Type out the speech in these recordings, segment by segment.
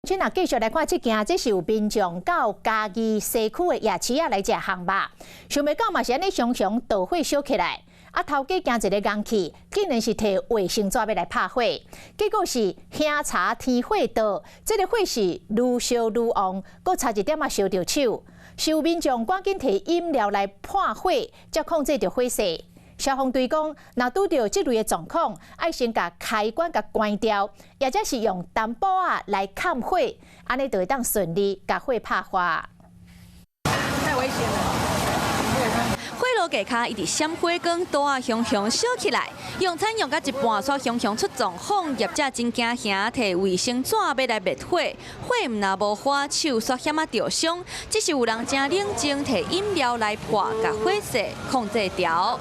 這若繼續來看這件，這是有民眾到嘉義西區的夜市仔來食烘肉，想袂到嘛是按呢常常導火燒起來。啊，頭家驚一个空氣，竟然是提衛生紙欲來拍火，結果是興柴添火刀，這个火勢愈燒愈旺，閣差一點仔燒著手。是有民眾趕緊提飲料來破火，才控制著火勢。消防隊講，若拄著這類的狀況，愛先共開關共關掉，抑者是用帆布仔來崁火，按呢就會當順利共火拍化。太危險了！火爐架跤一直閃火光，桌仔熊熊燒起來。用餐用到一半，煞熊熊出狀況，業者真驚嚇，提衛生紙欲來滅火，火毋但無化，手煞險仔著傷。只是有人誠冷靜，提飲料來破，共火勢控制牢。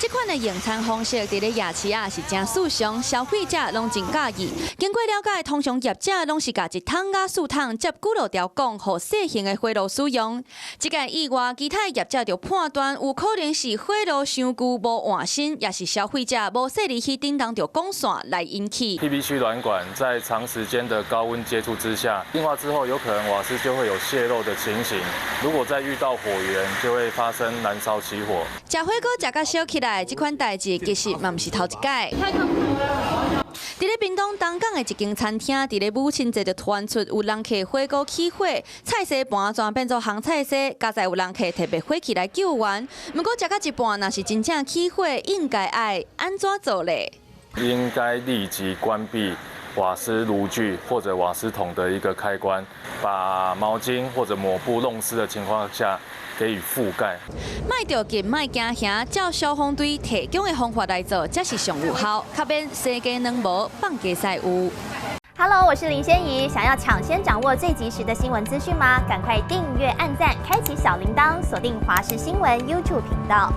這款的用餐方式，佇咧夜市仔是誠時尚，消費者攏真佮意。經過了解，通常業者攏是共一桶仔四桶接幾落條管，予細型的火爐使用。這個意外，其他業者就判斷有可能是火爐傷舊無換新，抑是消費者無細膩去叮當著管線來引起。 PVC 軟管在長時間的高溫接觸之下，硬化之後，有可能瓦斯就會有洩漏的情形。如果再遇到火源，就會發生燃燒起火。食火鍋食甲燒起來，這款代誌其實嘛毋是頭一擺。佇咧屏東東港的一間餐廳，佇咧母親節就傳出有人客火鍋起火，菜踅盤全變做烘菜踅，佳哉有人客提滅火器來救援。毋過食到一半，若是真正起火，應該愛按怎做咧？應該立即關閉瓦斯爐具或者瓦斯桶的一個開關，把毛巾或者抹布弄濕的情況下，給予覆蓋。莫著急，莫驚嚇，照消防隊提供的方法來做，才是上有效，較免生雞卵無放雞屎有。 Hello，我是林仙怡，想要搶先掌握最及時的新聞資訊嗎？趕快訂閱、按讚、開啟小鈴鐺，鎖定華視新聞 YouTube 頻道。